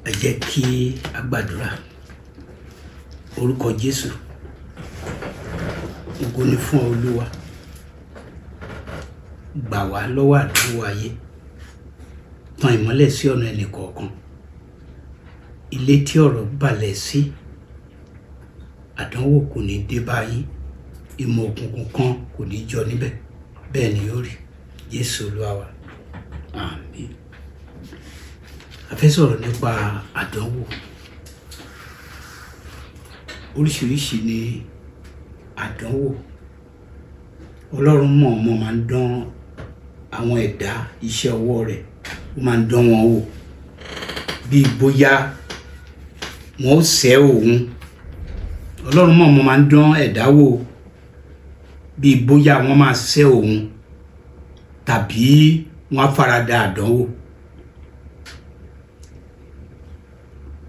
Ẹ jẹ́ kí a gbàdúrà. Orúkọ Jésù. Ògo ni fún ọ, Olúwa. Gbà wá lọ́wọ́ àdánwò ayé. Tan ìmọ́lẹ̀ sí ọ̀nà ẹnì kọ̀ọ̀kan. Ilé tí ọ̀rọ̀ balẹ̀ sí, àdánwò kò ní dé bá yín. Ìmọ̀ òkùnkùn kan kò ní jọ níbẹ̀. Bẹ́ẹ̀ ni yóò rí. Jésù Olúwa wa. Àmín. A fẹ́ sọ̀rọ̀ nípa àdánwò. Oríṣiríṣi ni àdánwò. Ọlọ́run mọ̀ọ́mọ̀ máa ń dán àwọn ẹ̀dá iṣẹ́ ọwọ́ rẹ̀, ó máa ń dán wọn wò. Bí bóyá wọn ó sẹ́ òun. Ọlọ́run mọ̀ọ́mọ̀ máa ń dán ẹ̀dá wò bí bóyá wọ́n máa sẹ́ òun tàbí wọ́n á farada àdánwò.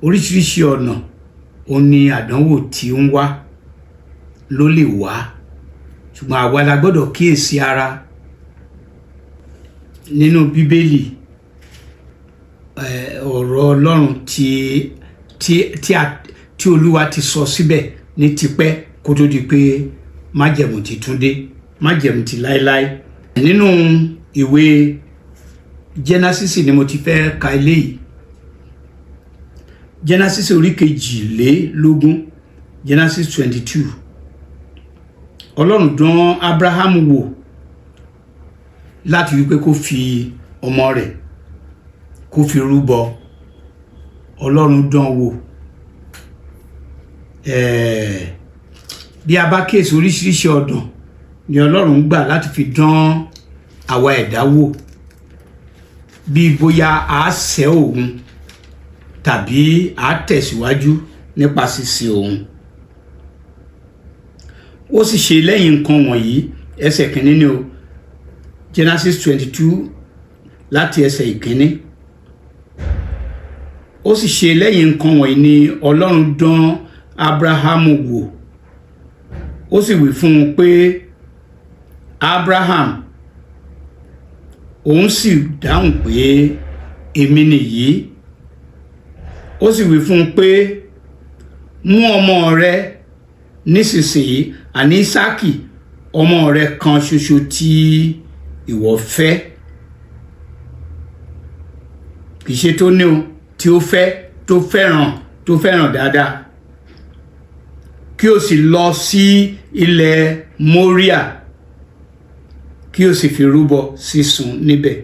Oríṣiríṣi ọ̀nà òun ni àdánwò tí ń wá ló lè wá. Ṣùgbọ́n àwa la gbọ́dọ̀ kíyèsi ara. Nínú Bíbélì, ọ̀rọ̀ Ọlọ́run tí Olúwa ti sọ síbẹ̀ ní tipẹ́ kó tó di pé májẹ̀mú titun dé, májẹ̀mú ti láéláé. Nínú ìwé Genesis ni mo ti fẹ́ ka eléyìí. Genesis orí kejìlélógún, Genesis 22. Ọlọ́run dán Abraham wò láti wípé kó fi ọmọ rẹ̀ kó fi rúbọ. Ọlọ́run dán wò. Bí a bá kíyèsi oríṣiríṣi ọ̀nà ni Ọlọ́run gbà láti fi dán àwa ẹ̀dá wò. Bí bóyá a sẹ́ òun tàbí a tẹ̀síwájú nípa ṣíṣe òun. Ó sì ṣe lẹ́yìn nǹkan wọ̀nyí, ẹsẹ̀ kìíní ni o. Genesis 22 láti ẹsẹ̀ ìkíní. Ó sì ṣe lẹ́yìn nǹkan wọ̀nyí ni Ọlọ́run dán Abrahamu wò. Ó sì wí fún un pé, Abraham. Òun sì dáhùn pé, èmi nìyí. Ó sì wí fún un pé, mú ọmọ rẹ nísinsìnyí, àní Ísákì, ọmọ rẹ kan ṣoṣo tí ìwọ fẹ́. Kì í ṣe tó ní o, tí ó fẹ́, tó fẹ́ràn, tó fẹ́ràn dáadáa. Kí o sì lọ sí ilẹ̀ Móríà, kí o sì fi rúbọ sísun níbẹ̀.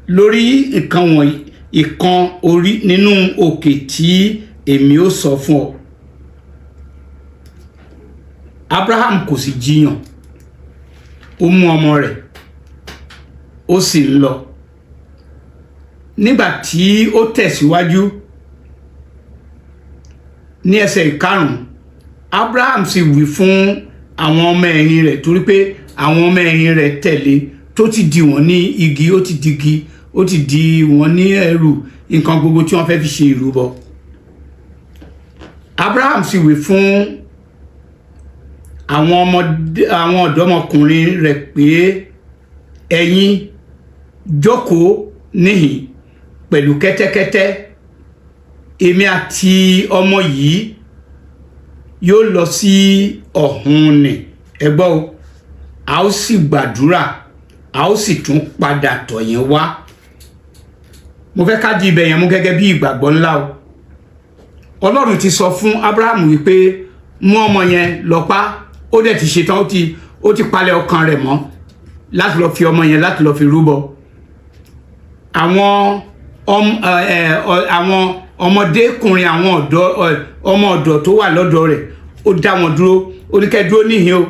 Lórí nǹkan wọ̀nyí, ìkan orí nínú òkè tí èmi ó sọ fún ọ. Abraham kò sì jiyàn. Ó mú ọmọ rẹ̀, ó sì ń lọ. Nígbà tí ó tẹ̀síwájú ní ẹsẹ̀ ìkarùn-ún, Abraham sì wí fún àwọn ọmọ ẹ̀yìn rẹ̀, torí pé àwọn ọmọ ẹ̀yìn rẹ̀ tẹ̀lé, tó ti di wọ́n ní igi, ó ti di igi, ó ti di wọ́n ní ẹrù, nǹkan gbogbo tí wọ́n fẹ́ fi ṣe ìrúbọ. Abraham sì wí fún àwọn ọmọdé, àwọn ọ̀dọ́mọkùnrin rẹ̀ pé, ẹ̀yin jókòó níhìn pẹ̀lú kẹ́tẹ́kẹ́tẹ́, èmi àti ọmọ yìí yóò lọ sí ọ̀hún nì. Ẹ gbọ́ o, a ó sì gbàdúrà, a ó sì tún padà tọ̀ yín wá. Mo fẹ́ ká di ibẹ̀ yẹn mú gẹ́gẹ́ bí ìgbàgbọ́ ńlá o. Ọlọ́run ti sọ fún Abraham wípé mú ọmọ yẹn lọ pa. Ó dẹ̀ ti ṣetán, ó ti palẹ̀ ọkàn rẹ̀ mọ́ láti lọ fi ọmọ yẹn láti lọ fi rúbọ. Àwọn àwọn ọmọdékùnrin, àwọn ọ̀dọ́, ọmọ ọ̀dọ́ tó wà lọ́dọ̀ rẹ̀, ó dá wọn dúró. Ó ní kẹ́ dúró níhìn o.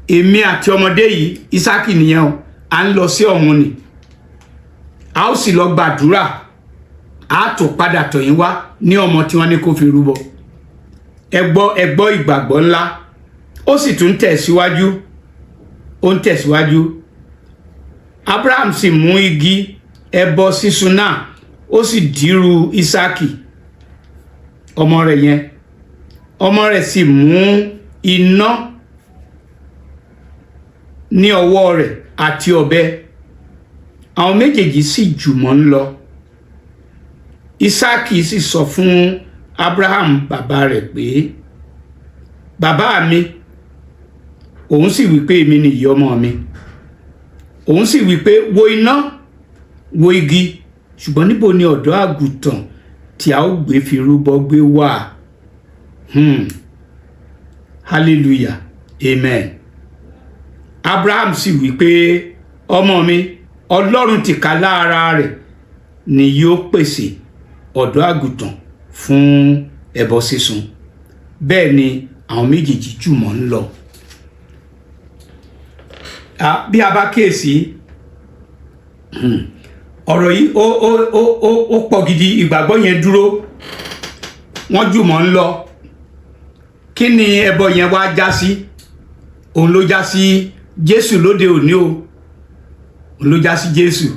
Èmi àti ọmọdé yìí, Ísákì nìyẹn o, à ń lọ sí ọ̀hún ni. A ó sì lọ gbàdúrà, a tó padà tọ̀ yín wá ní ọmọ tí wọ́n ní kó fi rúbọ. Ẹ gbọ́, ẹ gbọ́ ìgbàgbọ́ ńlá. Ó sì tún tẹ̀síwájú, ó ń tẹ̀síwájú. Abraham sì mú igi ẹbọ sísun náà, ó sì dìrú Ísákì ọmọ rẹ̀ yẹn. Ọmọ rẹ̀ sì mú iná ní ọwọ́ rẹ̀ àti ọ̀bẹ. Àwọn méjèèjì sì jùmọ̀ ń lọ. Ísáàkì sì sọ fún Abraham bàbá rẹ̀ pé, "Bàbá mi." Òun sì wí pé, "Èmi nìyí, ọmọ mi." Òun sì wí pé, "Wo iná, wo igi, ṣùgbọ́n níbo ni ọ̀dọ́ àgùntàn tí a ó gbé fi rúbọ gbé wà?" Hallelujah, amen. Abraham sì wí pé, "Ọmọ mi, Ọlọ́run tìkálára rẹ̀ ni yóò pèsè ọ̀dọ́ àgùntàn fún ẹbọ sísun. Bẹ́ẹ̀ ni àwọn méjèèjì jùmọ̀ ń lọ. Bí a bá kíyèsí ọ̀rọ̀ yìí, ó pọ̀ gidi. Ìgbàgbọ́ yẹn dúró, wọ́n jùmọ̀ ń lọ. Kí ni ẹbọ yẹn wá já sí? Òun ló já sí Jésù lóde òní o. Òun ló já sí Jésù,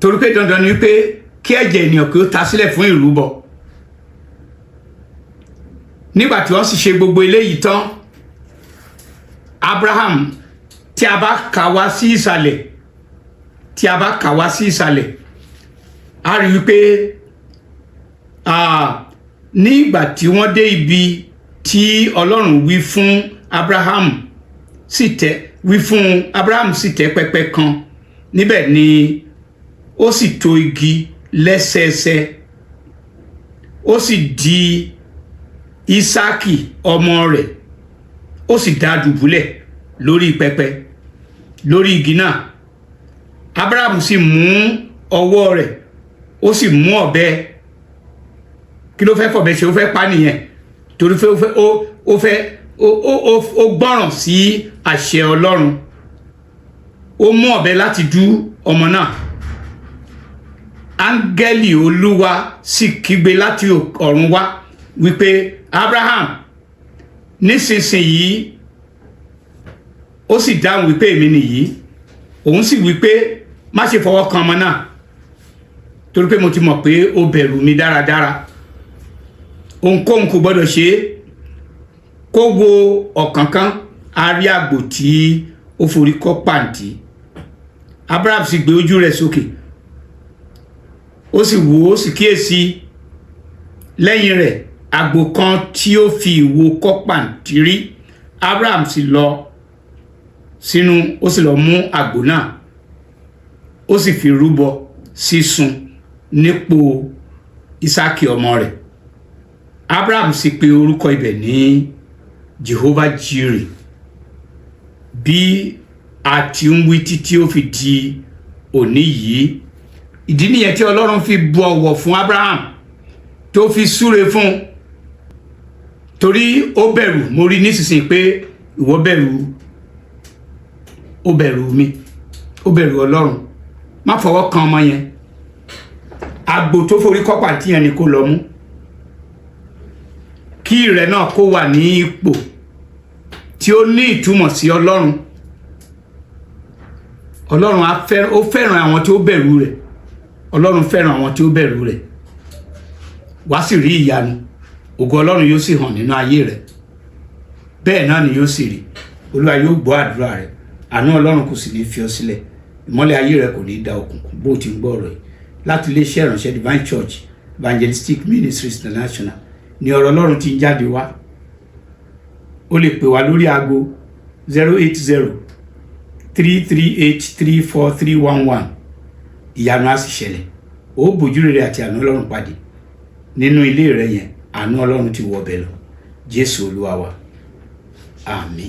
torí pé dandan ni pé kí ẹ̀jẹ̀ ènìyàn kí ó ta sílẹ̀ fún ìrúbọ. Nígbà tí wọ́n sì ṣe gbogbo eléyìí tán, Abraham, tí a bá kà wá sí ìsàlẹ̀, tí a bá kà wá sí ìsàlẹ̀, a rí wípé ní ìgbà tí wọ́n dé ibi tí Ọlọ́run wí fún Abraham, sì tẹ́ wí fún Abraham, sì tẹ́ pẹpẹ kan níbẹ̀ ni ó sì tò igi lẹ́sẹẹsẹ. Ó sì di Ísáàkì ọmọ rẹ̀, ó sì dá dùbúlẹ̀ lórí pẹpẹ, lórí igi náà. Abraham sì mú ọwọ́ rẹ̀, ó sì mú ọ̀bẹ. Kí ló fẹ́ fọ̀bẹ ṣe? Ó fẹ́ pa nìyẹn, torí pé ó fẹ́ ó fẹ́ ó gbọ́ràn sí àṣẹ Ọlọ́run. Ó mú ọ̀bẹ láti dú ọmọ náà. Áńgẹ́lì Olúwa sì kígbe láti ọ̀run wá wípé, "Abraham, nísinsìnyí." Ó sì dáhùn wípé, "Èmi nìyí." Òun sì wípé, "Má ṣe fọwọ́ kan ọmọ náà, torí pé mo ti mọ̀ pé ó bẹ̀rù mi dáradára. Ohunkóhun kò gbọ́dọ̀ ṣe é." Kó wo ọ̀kánkán, a rí àgbò tí ó forí kọ́ pàǹtí. Abraham sì gbé ojú rẹ̀ sókè, ó sì wò ó, sì kíyèsí, lẹ́yìn rẹ̀ àgbò kan tí ó fi ìwo kọ́ pàǹtí rí. Abraham sì lọ sínú, ó sì lọ mú àgbò náà, ó sì fi rúbọ sísun nípò Ísákì ọmọ rẹ̀. Abraham sì pe orúkọ ibẹ̀ ní Jehovah Jireh, bí a ti ń wí títí ó fi di òní yìí. Ìdí nìyẹn tí Ọlọ́run fi bu ọ̀wọ̀ fún Abraham, tó fi súre fún un, torí ó bẹ̀rù. Mo rí nísinsìnyí pé ìwọ bẹ̀rù, ó bẹ̀rù mi, ó bẹ̀rù Ọlọ́run. Má fọwọ́ kan ọmọ yẹn. Àgbò tó forí kọ́ pàǹtí yẹn ni kó lọ mú, kí ìrẹ̀ náà kó wà ní ipò tí ó ní ìtumọ̀ sí Ọlọ́run. Ọlọ́run á fẹ́, ó fẹ́ràn àwọn tí ó bẹ̀rù rẹ̀. Ọlọ́run fẹ́ràn àwọn tí ó bẹ̀rù rẹ̀. Wá sì rí ìyanu, ògo Ọlọ́run yóò sì hàn nínú ayé rẹ̀. Bẹ́ẹ̀ náà ni yóò sì rí. Olúwa yóò gbọ́ àdúrà rẹ̀, àánú Ọlọ́run kò sì ní fi ọ́ sílẹ̀. Ìmọ́lẹ̀ ayé rẹ̀ kò ní da òkùnkùn bó o ti ń gbọ́ ọ̀rọ̀ yìí. Láti iléeṣẹ́ ìránṣẹ́ Divine Church Evangelistic Ministries International ni ọ̀rọ̀ Ọlọ́run ti ń jáde wá. O lè pè wá lórí aago 08033834311. Ìyanu á sì ṣẹlẹ̀. Ó bójú rere àti àánú Ọlọ́run pàdé nínú ilé rẹ yẹn. Àánú Ọlọ́run ti wọ ọbẹ̀ lọ. Jésù Olúwa wa, àmín.